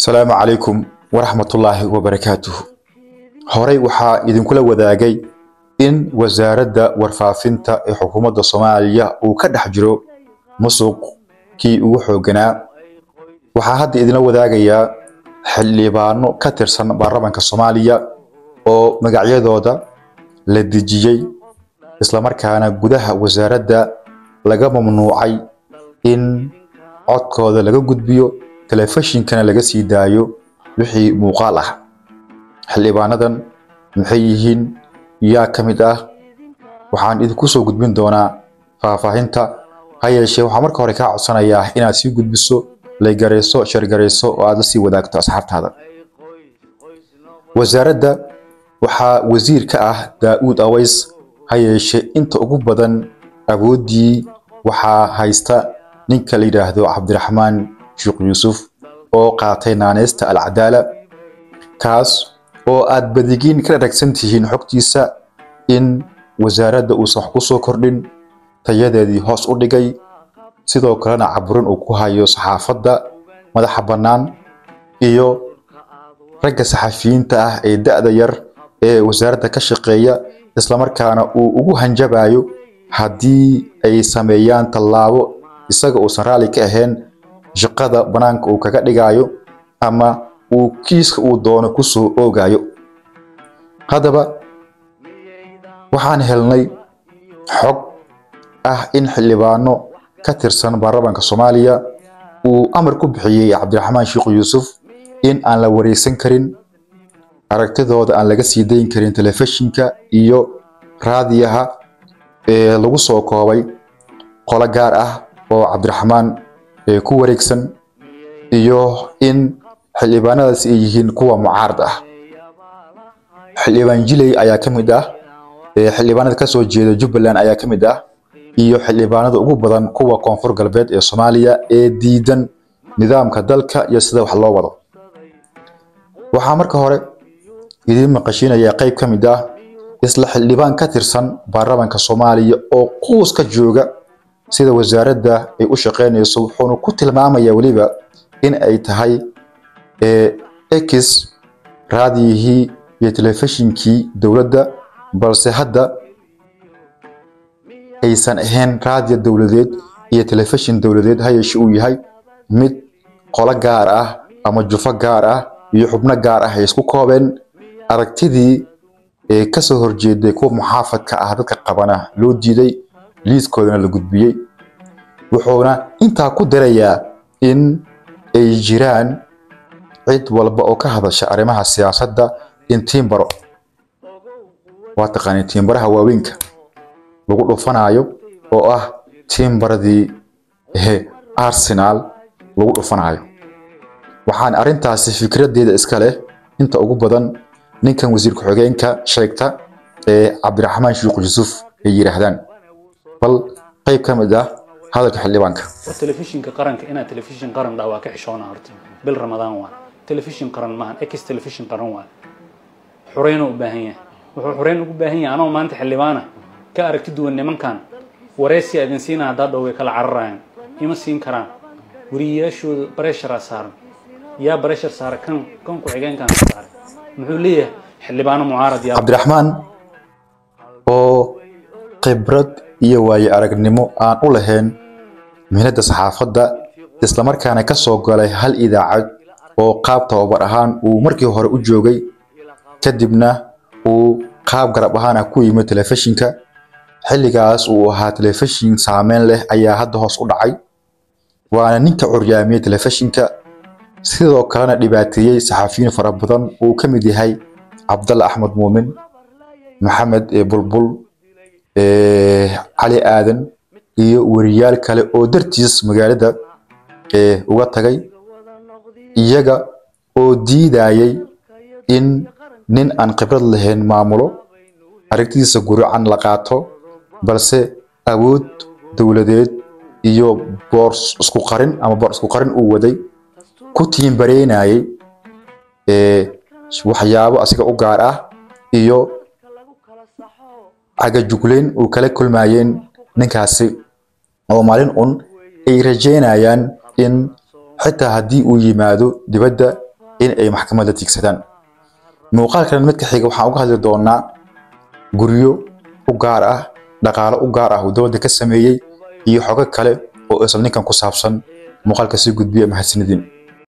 Asalaamu calaykum waraxmatullaahi wabarakaatuh. Horey waxaa idinkula wadaagay in wasaaradda warfaafinta ee xukuumadda Soomaaliya uu ka dhex jiro musuq kii ugu xoogganaa. Waxaa hadda idinla wadaagayaa xildhibaano ka tirsan baarlamaanka Soomaaliya oo magacyadooda la dejiyey, islamarkaana gudaha wasaaradda laga mamnuucay in codkooda laga gudbiyo, telefishinkana laga sii daayo wixii muuqaal ah. Xildhibaanadan maxay yihiin? Yaa ka mid ah? Waxaan idinku soo gudbin doonaa faahfaahinta. Ha yeeshee, waxaan marka hore kaa codsanayaa inaad sii gudbiso, laygarayso, shargarayso oo aad la sii wadaagto asxaabtaada. Wasaaradda waxaa wasiir ka ah Daa'uud Aways. Ha yeeshee, inta ugu badan awooddii waxaa haysta ninka la yidhaahdo Cabdiraxmaan Sheekh Yuusuf oo qaatay naaneysta Alcadaala, kaas oo aad badigiin ka dharagsan tihiin xogtiisa in wasaaradda uusan wax ku soo kordhin, tayadeedii hoos u dhigay, sidoo kalena caburin uu ku hayo saxaafadda madaxa bannaan iyo ragga saxafiyiinta ah ee da'da yar ee wasaaradda ka shaqeeya, islamarkaana uu ugu hanjabayo haddii ay sameeyaan tallaabo isaga uusan raalli ka ahayn, shaqada bannaanka uu kaga dhigayo ama uu kiiska uu doono ku soo oogayo. Haddaba waxaan helnay xog ah in xildhibaano ka tirsan baarlamaanka Soomaaliya uu amar ku bixiyey Cabdiraxmaan Sheekh Yuusuf in aan la wareysan karin, aragtidooda aan laga sii dayn karin telefishinka iyo raadiyaha ee lagu soo koobay qolo gaar ah oo Cabdiraxmaan ku wareegsan, iyo in xildhibaanadaasi ay yihiin kuwa mucaarad ah. Xildhibaan Jiley ayaa ka mid ah, xildhibaanada ka soo jeeda Jubbaland ayaa ka mid ah, iyo xildhibaanada ugu badan kuwa Koonfur Galbeed ee Soomaaliya ee diidan nidaamka dalka iyo sida wax loo wado. Waxaa marka hore idiin maqashiinaya qayb ka mid ah isla xildhibaan ka tirsan baarlamaanka Soomaaliya oo quus ka jooga sida wasaaradda ay u shaqeynayso, wuxuuna ku tilmaamayaa weliba in ay tahay ex raadiyihii iyo telefishinkii dowladda, balse hadda aysan ahayn raadiyo dowladeed iyo telefishin dowladeed, ha yeeshe uu yahay mid qolo gaar ah ama jufo gaar ah iyo xubno gaar ah ay isku koobeen. Aragtidii ee kasoo horjeeday kuwa muxaafadka ah dadka qabana loo diiday, liiskoodana la gudbiyey. Wuxuuna intaa ku darayaa in ay jiraan cid walba oo ka hadasha arrimaha siyaasadda in tiimbaro, waa taqaaniin tiimbaraha waaweynka lagu dhufanaayo, oo ah tiimbaradii Arsenal lagu dhufanaayo. Waxaan arrintaasi fikradeeda iska leh inta ugu badan ninkan wasiir ku-xigeenka sheegta ee Cabdiraxmaan Sheekh Yuusuf ay yidhaahdaan. Bal qayb ka mid ah hadalka xildhibaanka. Telefishinka qaranka inaad telefishin qaran dhaa waa ka xishoona. Horta bil Ramadaan waa telefishin qaran maahan, ex telefishin qaran waa xureynu u baahan yahay. Wuxuu xureyn ugu baahan yahay, anoo maanta xildhibaana ka aragti duwan nimankan, wareysiya idin siina haddaa dhow way kala cararayaan, ima siin karaan. Weriyayaashooda pressure saaran. Yaa pressure saara? Kan ku-xigeenkan saaray. Muxuu leeyahay? Xildhibaano mucaarad yaa Cabdiraxmaan oo khibrad iyo waayo aragnimo aan u lahayn mihnadda saxaafadda, islamarkaana ka soo galay hal idaacad oo qaab tababar ahaan uu markii hore u joogay, kadibna uu qaab garab ahaan ah ku yimid telefishinka, xilligaas uu ahaa telefishin saameyn leh, ayaa hadda hoos u dhacay. Waana ninka curyaamiyey telefishinka, sidoo kalena dhibaateeyey saxafiyiin fara badan uu ka mid yahay Cabdalla Axmed Muumin, Maxamed Bulbul, Cali Aadan iyo weriyaal kale oo dartiis magaalada uga tagay, iyaga oo diidayay in nin aan khibrad lahayn maamulo, aragtidiisa guracan la qaato, balse awood dowladeed iyo boor isku qarin ama boor isku qarin uu waday, ku tiimbareynayay waxyaabo asiga u gaar ah iyo cagajugleyn uu kala kulmayeen ninkaasi, oo maalin un ay rajeynayaan in xitaa haddii uu yimaado dibadda in ay maxkamad la tiigsadaan. Muuqaalkan midka xiga waxaan uga hadli doonaa guryo u gaar ah, dhaqaalo u gaar ah uu dowladda ka sameeyey iyo xogo kale oo isla ninkan ku saabsan. Muuqaalka sii gudbiya. Mahadsanidin.